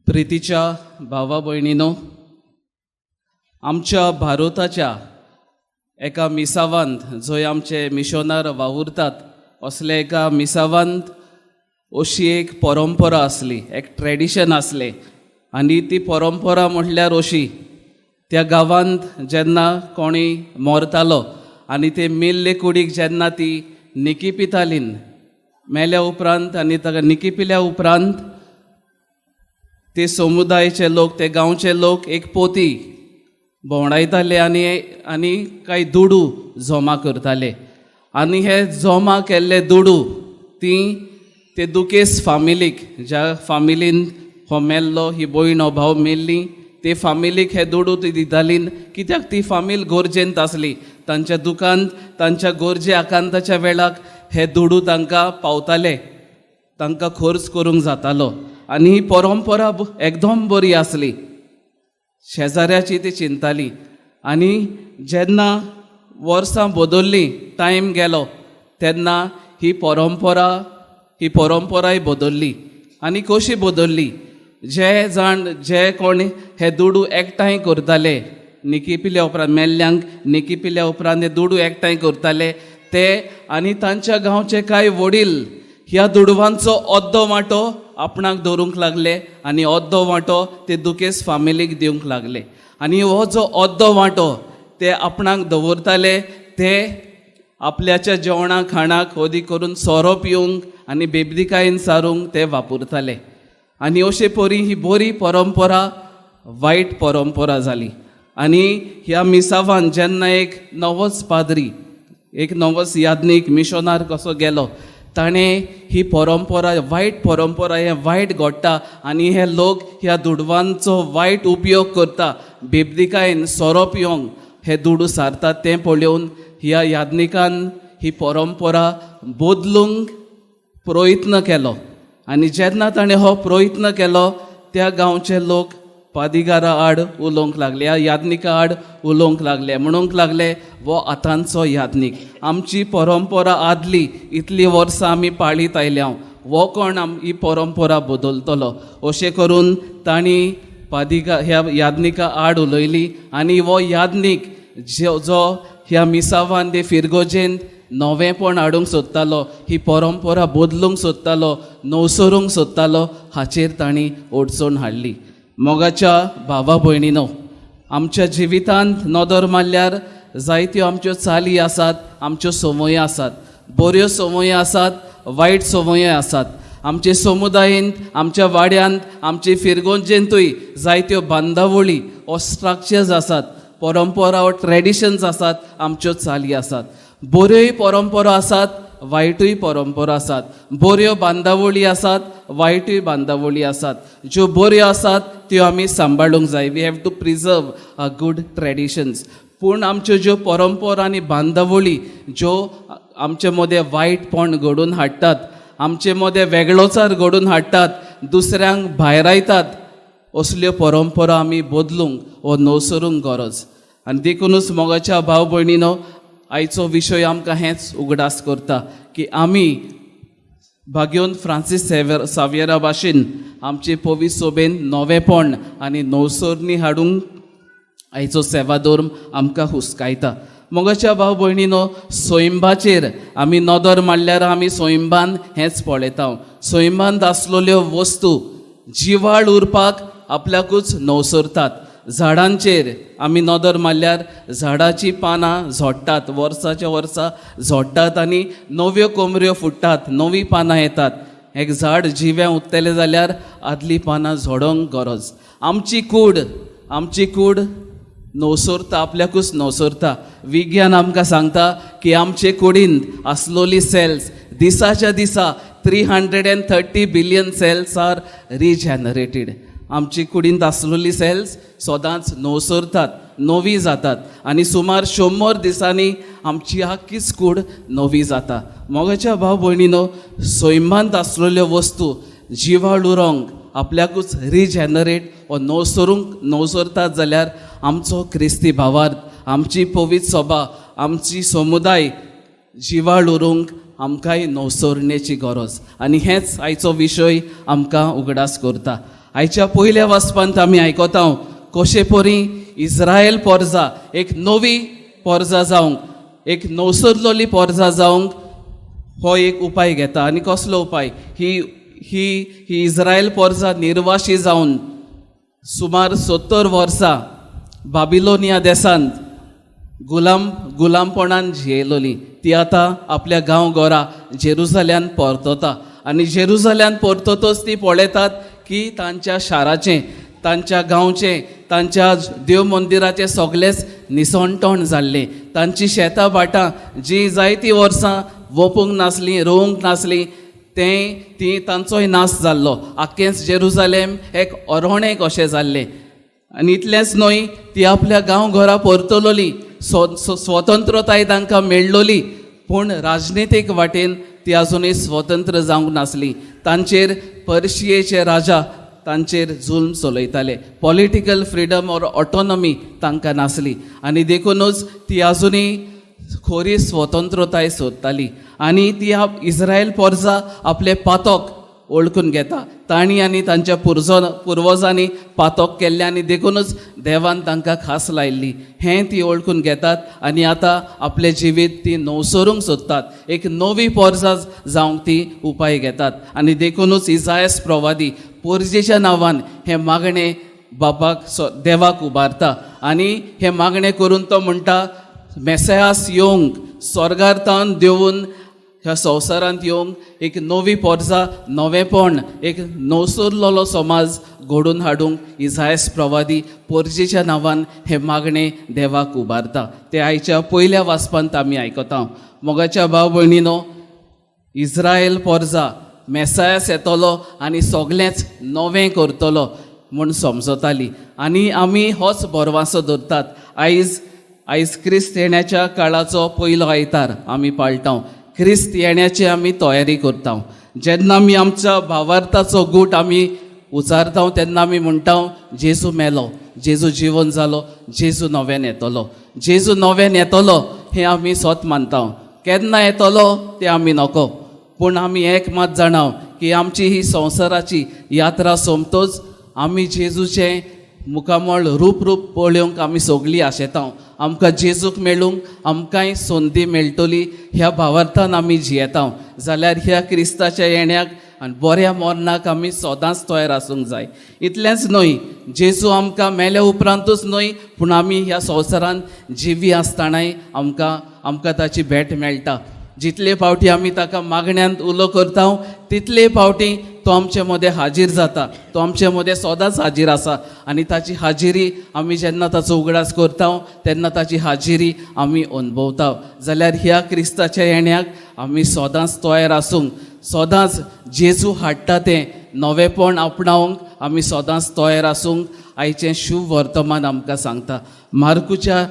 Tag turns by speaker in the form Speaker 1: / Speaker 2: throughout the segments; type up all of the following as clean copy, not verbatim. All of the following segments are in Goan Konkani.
Speaker 1: प्रितीच्या भावा भयणीनो, आमच्या भारताच्या एका मिसावांत जंय आमचे मिशनार वावुरतात असल्या एका मिसावांत अशी एक परंपरा आसली, एक ट्रेडिशन आसलें. आनी ती परंपरा म्हटल्यार अशी, त्या गांवांत जेन्ना कोणी मरतालो आनी ते मेल्ले कुडीक जेन्ना ती निकी पितालीं मेल्या उपरांत आनी ताका निकी पिल्या उपरांत ते समुदायचे लोक, ते गांवचे लोक एक पोती भोंवडायताले आनी कांय दुडू जमा करताले. आनी हे जमा केल्ले दुडू ती ते दुखेस्त फामिलीक, ज्या फामिलीन हो मेल्लो, ही भयण हो भाव मेल्ली, ते फामिलीक हे दुडू ती दिताली. कित्याक ती फामील गरजेंत आसली. तांच्या दुकान, तांच्या गरजे आकांताच्या वेळाक हे दुडू तांकां पावताले, तांकां खर्च करूंक जातालो. आनी ही परंपरा एकदम बरी आसली. शेजाऱ्याची ती चिंताली. आनी जेन्ना वर्सां बदल्लीं, टायम गेलो, तेन्ना ही परंपराय बदल्ली. आनी कशी बदल्ली? जे जाण, जे कोण हे दुडू एकठांय करताले, निकी पिल्या उपरांत, मेल्ल्यांक निकी पिल्या उपरांत हे दुडू एकठांय करताले ते आनी तांच्या गांवचे कांय वडील ह्या दुडवांचो अर्दो वांटो आपणाक दवरूंक लागले आनी अर्दो वांटो ते दुखेस्त फामिलीक दिवंक लागले. आनी हो जो अर्दो वांटो ते आपणाक दवरताले ते आपल्याच्या जेवणा खाणाक ओदी करून सोरो पिवंक आनी बेबदिकायेन सारूंक ते वापरताले. आनी अशे परी ही बरी परंपरा वायट परंपरा जाली. आनी ह्या मिसावान जेन्ना एक नवोच पाद्री, एक नवोच याज्ञीक, मिशनार कसो गेलो, ताणें ही परंपरा, वायट परंपरा, हें वायट घडटा आनी हे लोक ह्या दुडवांचो वायट उपयोग करता, बेबदिकायेन सोरो पिवंक हे दुडू सारतात, तें पळोवन ह्या याज्ञिकान ही परंपरा बदलूंक प्रयत्न केलो. आनी जेन्ना ताणें हो प्रयत्न केलो, त्या गांवचे लोक पादिगारा आड उलोवंक लागले, ह्या याज्ञिका आड उलोवंक लागले. म्हणूंक लागले, हो आतांचो याज्ञीक, आमची परंपरा आदली इतलीं वर्सां आमी पाळीत आयल्या, हो कोण आम ही परंपरा बदलतलो? अशें करून तांणी पादिगा ह्या याज्ञिका आड उलयली. आनी हो याज्ञीक जो जो ह्या मिसावान ते फिरगोजेन नवेंपण हाडूंक सोदतालो, ही परंपरा बदलूंक सोदतालो, नवसरूंक सोदतालो, हाचेर तांणी अडचण हाडली. मोगाच्या भावा भयणीनो, आमच्या जिवितांत नदर मारल्यार जायत्यो आमच्यो चाली आसात, आमच्यो संवयो आसात. बऱ्यो संवयो आसात, वायट संवयो आसात. आमचे समुदायेंत, आमच्या वाड्यांत, आमचे फिरगोजेंतूय जायत्यो बांदावळी ओ स्ट्रक्चर्स आसात, परंपरा ओ ट्रेडिशन्स आसात, आमच्यो चाली आसात. बऱ्योय परंपरा आसात, वायटूय परंपरा आसात. बऱ्यो बांदावळी आसात, वायटूय बांदावळी आसात. ज्यो बऱ्यो आसात त्यो आमी सांबाळूंक जाय. We have to preserve a good traditions. पूण आमच्यो ज्यो परंपरा आनी बांदावळी ज्यो आमचे मदें वायटपण घडोवन हाडटात, आमचे मदें वेगळोचार घडोवन हाडटात, दुसऱ्यांक भायरायतात, असल्यो परंपरा आमी बदलूंक वो नवसरूंक गरज. आनी देखुनूच मोगाच्या भाव भयणीनो, आयचो विशय आमकां हेंच उगडास करता की आमी भाग्योन फ्रांसीस सेवर सावियरा भाशेन आमचे पवित्र सोबेन नवेंपण आनी नवसरणी हाडूंक आयचो सेवाधर्म आमकां हुस्कायता. मोगाच्या भाव भयणीनो, सैंबाचेर आमी नदर मारल्यार आमी सैंबान हेंच पळयता. सैमांत आसलेल्यो वस्तू जिवाळ उरपाक आपल्याकूच नवसरतात. झाडांचेर आमी नदर मारल्यार झाडाचीं पानां झडटात, वर्साच्या वर्सां झडटात आनी नव्यो कोमऱ्यो फुट्टात, नवीं पानां येतात. एक झाड जिवें उरतलें जाल्यार आदलीं पानां झडोवंक गरज. आमची कूड नवसरता, आपल्याकूच नवसरता. विज्ञान आमकां सांगता की आमचे कुडींत आसलोली सेल्स दिसाच्या दिसा 330 billion cells are regenerated. आमची कुडींत आसलेली सेल्स सदांच नवसरतात, नवी जातात आनी सुमार 100 दिसांनी आमची आख्खीच कूड नवी जाता. मोगाच्या भाव भयणीनो, सैमांत आसलेल्यो वस्तू जिवाळ उरोंक आपल्याकूच रिजॅनरेट वो नवसरूंक नवसरतात जाल्यार आमचो क्रिस्ती भावार्थ, आमची पवित्र सभा, आमची समुदाय जिवाळ उरूंक आमकांय नवसरणेची गरज. आनी हेंच आयचो विशय आमकां उगडास करता. आयच्या पयल्या वाचपांत आमी आयकता कशे परी इस्रायल पोरजा एक नवी पोरजा जावंक, एक नवसरलोली पोरजा जावंक हो एक उपाय घेता. आनी कसलो उपाय? ही ही ही इस्रायल पोरजा निर्वाशी जावन सुमार 70 वर्सां बाबिलोनिया देसांत गुलामपणान जियेलोली. ती आतां आपल्या गांव घरा जेरुजाल्यान परतता आनी जेरुजाल्यान परततच ती पळयतात की तांच्या शाराचें, तांच्या गांवचें, तांच्या देव मंदिराचें सगळेंच निसणटण जाल्लें. तांची शेतां भाटां जीं जायतीं वर्सां वोपूंक नासलीं, रोवंक नासलीं, तें ती तांचोय नाश जाल्लो. आख्खेंच जेरुजालेम एक अरणें कशें जाल्लें. आनी इतलेंच न्हय, ती आपल्या गांव घरा परतलोली, स्वतंत्रताय तांकां मेळ्ळोली, पूण राजनितीक वाटेन ती आजुनूय स्वतंत्र जावंक नासली. तांचेर पर्शियेचे राजा तांचेर जुल्म चलयताले. पॉलिटिकल फ्रिडम ऑर ऑटोनॉमी तांकां नासली आनी देखुनूच ती आजुनूय खरी स्वतंत्रताय सोदताली. आनी ती इस्रायल पोरजा आपले पातक वळखून घेता. तांणी आनी तांच्या पुर्वजांनी पातक केल्लें आनी देखुनूच देवान तांकां खास लायिल्ली हें ती वळखून घेतात आनी आतां आपलें जिवीत ती नवसरूंक सोदतात. एक नवी पोरजा जावंक ती उपाय घेतात आनी देखुनूच इजायस प्रवादी पोरजेच्या नांवान हें मागणें बापाक देवाक उबारता आनी हें मागणें करून तो म्हणटा, मेसयास येवंक, स्वर्गार तावन देंवून ह्या संवसारांत येवंक एक नवी पोरजा, नवेंपण, एक नवसरलोलो समाज घडोवन हाडूंक इजायस प्रवादी पोरजेच्या नांवान हें मागणें देवाक उबारता. तें आयच्या पयल्या वाचपांत आमी आयकता. मोगाच्या भाव भयणीनो, इस्रायल पोरजा मेसायास येतलो आनी सगळेंच नवें करतलो म्हूण समजताली आनी आमी होच भरवासो दवरतात. आयज क्रिस्त येण्याच्या काळाचो पयलो आयतार आमी पाळटा. क्रिस्त येण्याची आमी तयारी करता. जेन्ना आमी आमच्या भावार्थाचो गूट आमी उचारता तेन्ना आमी म्हणटा, जेजू मेलो, जेजू जिवन जालो, जेजू नव्यान येतलो. जेजू नव्यान येतलो हें आमी सत मानता. केन्ना येतलो तें आमी नको, पूण आमी एक मात जाणा की आमची ही संवसाराची यात्रा सोंपतच आमी जेजूचें मुखामळ रूप रूप पळोवंक आमी सगळीं आशेता. आमकां जेजूक मेळूंक आमकांय संदी मेळटली ह्या भावार्थान आमी जियेता. जाल्यार ह्या क्रिस्ताच्या येण्याक आनी बऱ्या मरणाक आमी सदांच तयार आसूंक जाय. इतलेंच न्हय, जेजू आमकां मेल्या उपरांतूच न्हय, पूण आमी ह्या संवसारांत जिवी आसतनाय आमकां ताची भेट मेळटा. जितले फावटी आमी ताका मागण्यांत उलो करता तितले फावटी तो आमचे मदें हाजीर जाता. तो आमचे मदें सदांच हाजीर आसा आनी ताची हाजिरी आमी जेन्ना ताचो उगडास करता तेन्ना ताची हाजिरी आमी अनुभवता. जाल्यार ह्या क्रिस्ताच्या येण्याक आमी सदांच तयार आसूंक, सदांच जेजू हाडटा तें नवेंपण आपणावंक आमी सदांच तयार आसूंक आयचें शुभ वर्तमान आमकां सांगता. मार्कूच्या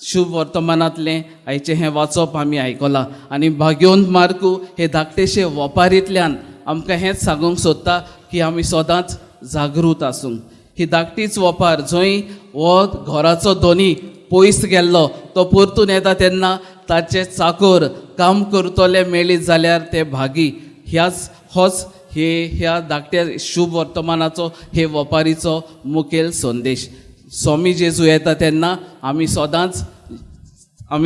Speaker 1: शुभ वर्तमानांतलें आयचें हें वाचप आमी आयकलां आनी भाग्योन मार्कू हे धाकटेशे वपारींतल्यान आमकां हेंच सांगूंक सोदता की आमी सदांच जागृत आसूंक. ही धाकटीच वपार जंय हो घराचो धनी पयस गेल्लो तो परतून येता तेन्ना ताचे चाकोर काम करतले मेळीत जाल्यार ते भागी. ह्याच होच हे ह्या धाकट्या शुभ वर्तमानाचो हे वपारीचो मुखेल संदेश. स्वामी जेजू येता तेन्ना आमी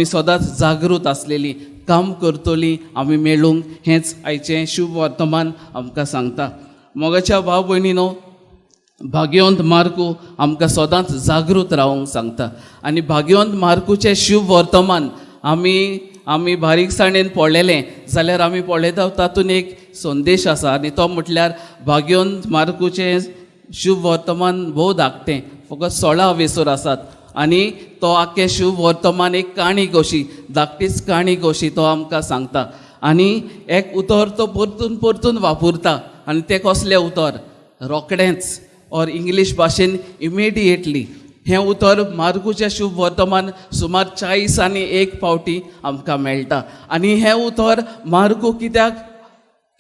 Speaker 1: सदांच जागृत आसलेली, काम करतली आमी मेळूंक हेंच आयचें शुभ वर्तमान आमकां सांगता. मोगाच्या भाव भयणीनो, भाग्यवंत मार्कू आमकां सदांच जागृत रावंक सांगता आनी भाग्यवंत मार्कूचें शुभ वर्तमान आमी बारीकसाणेन पळयलें जाल्यार आमी पळयता तातूंत एक संदेश आसा आनी तो म्हटल्यार भाग्यवंत मार्कूचें शुभ वर्तमान भोव धाकटें, फकत 16 वेसर आसात आनी तो आख्खें शुभ वर्तमान एक काणी कशी, धाकटीच काणी कशी तो आमकां सांगता आनी एक उतर तो परतून परतून वापरता आनी तें कसलें उतर? रोखडेंच, ऑर इंग्लीश भाशेन इमिडिएटली. हें उतर मार्कूचें शुभ वर्तमान सुमार 41 फावटी आमकां मेळटा आनी हें उतर मार्कू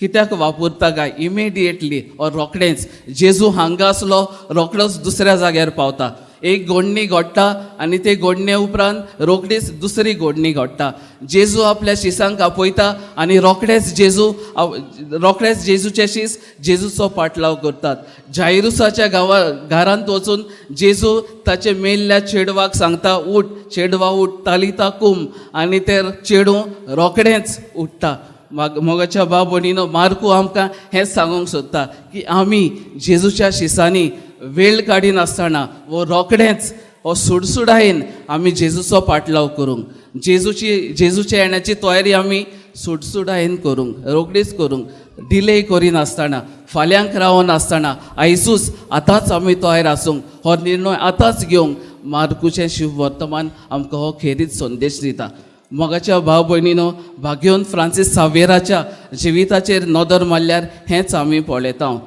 Speaker 1: कित्याक वापरता काय? इमिडिएटली ऑर रोखडेंच. जेजू हांगा आसलो रोखडोच दुसऱ्या जाग्यार पावता. एक घडणी घडटा आनी ते घडणे उपरांत रोखडीच दुसरी घडणी घडटा. जेजू आपल्या शिसांक आपयता आनी रोखडेच जेजू, रोखडेच जेजूचे शीस जेजूचो पाटलाव करतात. जायरुसाच्या गांवा घरांत वचून जेजू ताचे मेल्ल्या चेडवाक सांगता, उठ चेडवा उठ, तालिता कुम, आनी ते चेडूं रोखडेंच उठ्ठा. मोगाच्या भाव भयणीनो, मार्कू आमकां हेंच सांगूंक सोदता की आमी जेजूच्या शिसांनी वेळ काडिनासतना वो रोखडेंच हो सुडसुडायेन आमी जेजूचो पाटलाव करूंक, जेजूच्या येण्याची तयारी आमी सुडसुडायेन करूंक, रोखडीच करूंक, डिले करिनासतना, फाल्यांक रावनासतना, आयजूच आतांच आमी तयार आसूंक, हो निर्णय आतांच घेवंक मार्कूचें शुभ वर्तमान आमकां हो खेरीत संदेश दिता. मोगाच्या भाव भयणीनो, भाग्योन फ्रांसीस सावेराच्या जिविताचेर नदर मारल्यार हेंच आमी पळयता.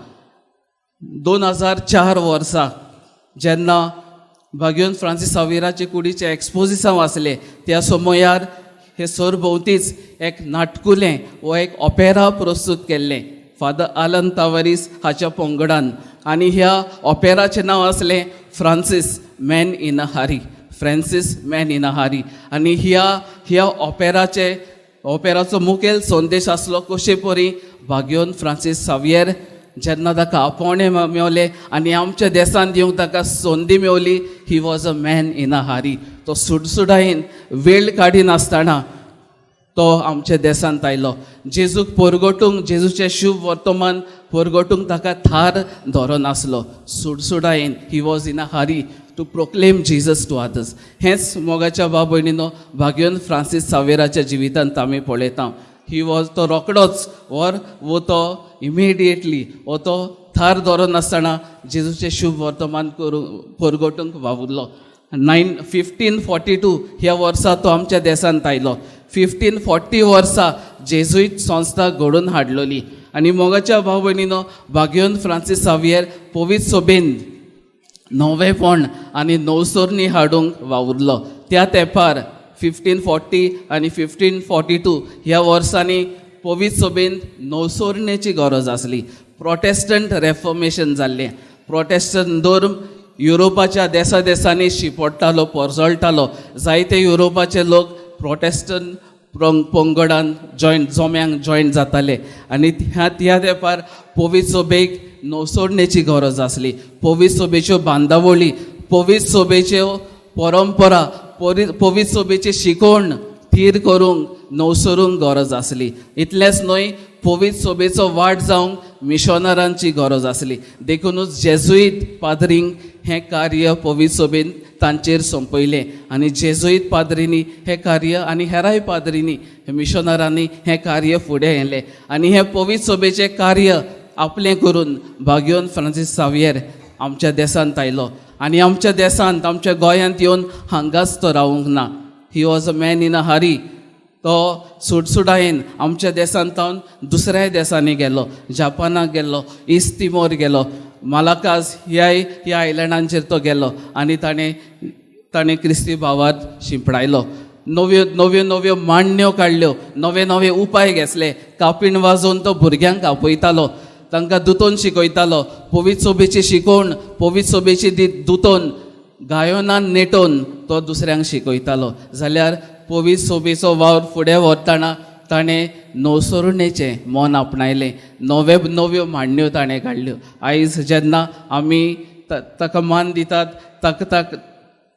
Speaker 1: 2004 वर्सा जेन्ना भाग्योन फ्रांसीस सावेराचे कुडीचें एक्सपोजिसांव आसलें, त्या समयार हे सरभोंवतीच एक नाटकुलें वो एक ऑपेरा प्रस्तूत केल्लें फादर आलन तावरीस हाच्या पंगडान, आनी ह्या ऑपेराचें नांव आसलें Francis man in a hurry, Francis man in a hurry. आनी ह्या ऑपेराचो मुखेल संदेश आसलो कशे परी भाग्योन फ्रांसीस सावियर जेन्ना ताका आपोवणें मेवलें आनी आमच्या देसांत येवंक ताका संदी मेवली, he was a man in a hurry. तो सुडसुडायेन वेळ काडिनासतना तो आमच्या देसांत आयलो. जेजूक परगटूंक, जेजूचें शुभ वर्तमान परगटूंक ताका थार धरनासलो. सुडसुडायेन he was in a hurry to proclaim Jesus to others. हेंच मोगाच्या भाव भयणीनो भाग्योन फ्रांसीस सावेराच्या जिवितांत आमी पळयता. He was तो रोकडोच ओर वो तो इमिडिएटली वो तो थार धरनासतना जेजूचें शुभ वर्तमान करूं परगटूंक वावुरलो. 1542 ह्या वर्सा तो आमच्या देसांत आयलो. 1540 वर्सा जेजुईत संस्था घडोवन हाडलोली. आनी मोगाच्या भाव भयणीनो, भाग्योन फ्रांसीस सावियर पवित्र सोबेन नवेपण आनी नवसरणी हाडूंक वावुरलो. त्या तेंपार 1540 आनी 1542 ह्या वर्सांनी पवित्र सोबेन नवसरणेची गरज आसली. प्रोटेस्टंट रेफॉर्मेशन जाल्लें. प्रोटेस्टंट धर्म युरोपाच्या देसा देसांनी शिंपडटालो, परजळटालो. जायते युरोपाचे लोक प्रोटेस्टंट पंगडान जॉयन, जोम्यांक जॉयन जाताले आनी ह्या तेंपार पवित्र सोबेक नवसरणेची गरज आसली. पवित्र सोबेच्यो बांदावळी, पवित्र सोबेच्यो परंपरा, पवित्र सोबेची शिकवण थीर करूंक नवसरूंक गरज आसली. इतलेंच न्हय, पवित्र सोबेचो वाट जावंक मिशनरांची गरज आसली. देखुनूच जेजुईत पाद्रींक हें कार्य पवित्र सोबेन तांचेर सोंपयलें आनी जेजुईत पाद्रींनी हें कार्य आनी हेराय पाद्रींनी मिशनरांनी हें कार्य फुडें येलें आनी हें पवित्र सोबेचें कार्य आपलें करून भाग्योन फ्रांसीस सावियर आमच्या देसांत आयलो आनी आमच्या देसांत, आमच्या गोंयांत येवन हांगाच तो रावूंक ना. He was a man in a hurry. तो सुडसुडायेन आमच्या देसांत तावन दुसऱ्याय देसांनी गेलो. जापानाक गेलो, इस्ट तिमोर गेलो, मालाकाज ह्या आयलंडांचेर तो गेलो आनी ताणें क्रिस्ती भावार्थ शिंपडायलो. नव्यो नव्यो नव्यो मांडण्यो काडल्यो, नवे नवे उपाय घेतले. कापीण वाजोवन तो भुरग्यांक आपयतालो, तांकां दुतोन शिकयतालो. पवित्र सोबेची शिकोवण, पवित्र सोबेची दुतोन गायनान नेटोवन तो दुसऱ्यांक शिकयतालो. जाल्यार पवित्र सोबेचो वावर फुडें व्हरतना ताणें नवसरणेचें मन आपणायलें. नवे नव्यो मांडण्यो ताणें काडल्यो. आयज जेन्ना आमी ताका मान दितात, ताका ताका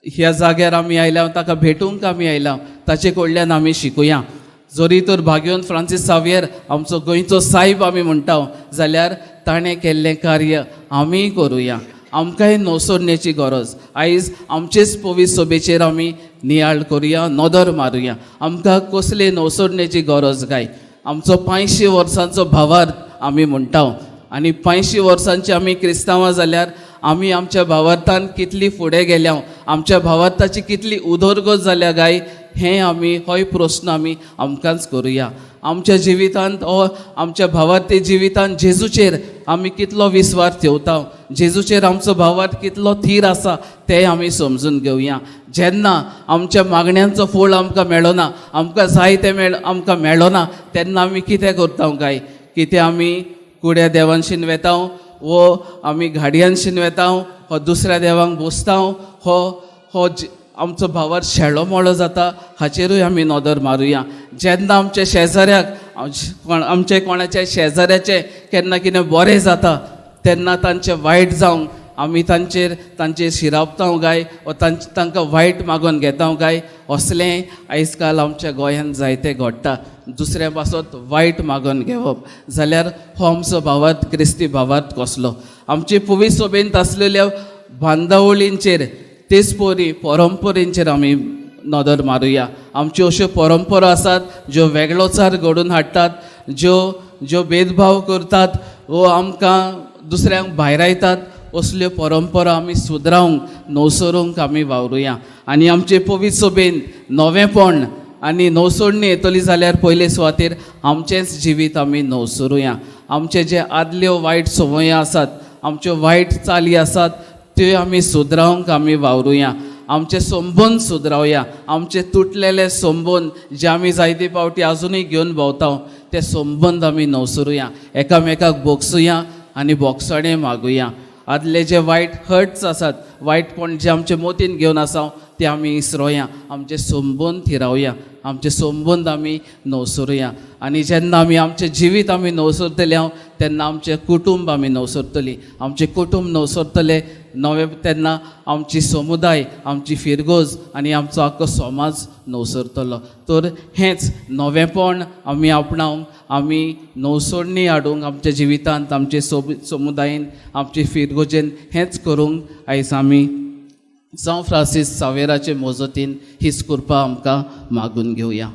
Speaker 1: ह्या जाग्यार आमी आयल्या, ताका भेटूंक आमी आयल्या, ताचे कडल्यान आमी शिकुया. जरी तर भाग्योन फ्रांसीस सावियर आमचो गोंयचो सायब आमी म्हणटा, जाल्यार ताणें केल्लें कार्य आमीय करुया. आमकांय नवसरणेची गरज. आयज आमचेच पवित्र सोबेचेर आमी नियाळ करुया, नदर मारुया. आमकां कसले नवसरणेची गरज काय? आमचो 500 वर्सांचो भावार्थ आमी म्हणटा आनी 500 वर्सांची आमी क्रिस्तांवां जाल्यार आमी आमच्या भावार्थान कितली फुडें गेल्या, आमच्या भावार्थाची कितली उदरगत जाल्या काय, हें आमी होय प्रस्न आमी आमकांच करुया. आमच्या जिवितांत हो आमच्या भावार्थी जिवितांत जेजूचेर आमी कितलो विस्वास ठेवता, जेजूचेर आमचो भावार्थ कितलो थीर आसा तें आमी समजून घेवया. जेन्ना आमच्या मागण्यांचो फळ आमकां मेळना, आमकां जाय तें आमकां मेळना, तेन्ना आमी कितें करता काय? कितें आमी कुड्या देवांशीन वेता वो आमी घाडयांशीन वेता हो दुसऱ्या देवांक बोसता हो हो आमचो भावार्थ शेळो मोळो जाता. हाचेरूय आमी नदर मारुया. जेन्ना आमच्या शेजाऱ्याक, आमचे कोणाच्या शेजाऱ्याचें केन्ना कितें बरें जाता तेन्ना तांचें वायट जावंक आमी तांचेर शिरापता काय वा तांकां वायट मागून घेता काय, असलें आयज काल आमच्या गोंयांत जायतें घडटा. दुसऱ्या पासत वायट मागून घेवप जाल्यार हो आमचो भावार्थ क्रिस्ती भावार्थ कसलो? आमचे पुवी सोबेंत आसलेल्या बांदावळींचेर तेच परी परंपरेंचेर आमी नदर मारुया. आमच्यो अश्यो परंपरा आसात ज्यो वेगळोचार घडोवन हाडटात, ज्यो ज्यो भेदभाव करतात वो आमकां दुसऱ्यांक भायरायतात. असल्यो परंपरा आमी सुदरावंक, नवसरूंक आमी वावरुया. आनी आमचे पवित्र सोबेन नवेंपण आनी नवसोडणी येतली जाल्यार पयले सुवातेर आमचेंच जिवीत आमी नवसरुया. आमचे जे आदल्यो वायट संवयो आसात, आमच्यो वायट चाली आसात, त्यो आमी सुदरावंक आमी वावरुया. आमचे संबंद सुदरावया. आमचे तुटलेले संबंद जे आमी जायते फावटी आजुनूय घेवन भोंवता ते संबंद आमी नवसरुया. एकामेकाक बोगसुया आनी बोगसणें मागुया. आदले जे वायट हर्ट्स आसात, वायटपण जे आमचे मोतीन घेवन आसा ते आमी इसरोया. आमचे संबंद थिरावया, आमचे संबंद आमी नवसरुया. आनी जेन्ना आमी आमचें जिवीत आमी नवसरतले हांव तेन्ना आमचें कुटुंब आमी नवसरतलीं, आमचें कुटुंब नवसरतलें नवें तेन्ना आमची समुदाय, आमची फिरगोज आनी आमचो आख्खो समाज नवसरतलो. तर हेंच नवेंपण आमी आपणावंक, आमी नवसरणी हाडूंक आमच्या जिवितांत, आमचे समुदायेन, आमचे फिरगोजेन हेंच करूंक आयज आमी सांव फ्रांसीस सावेराचे मजतीन हीच कृपा आमकां मागून घेवया.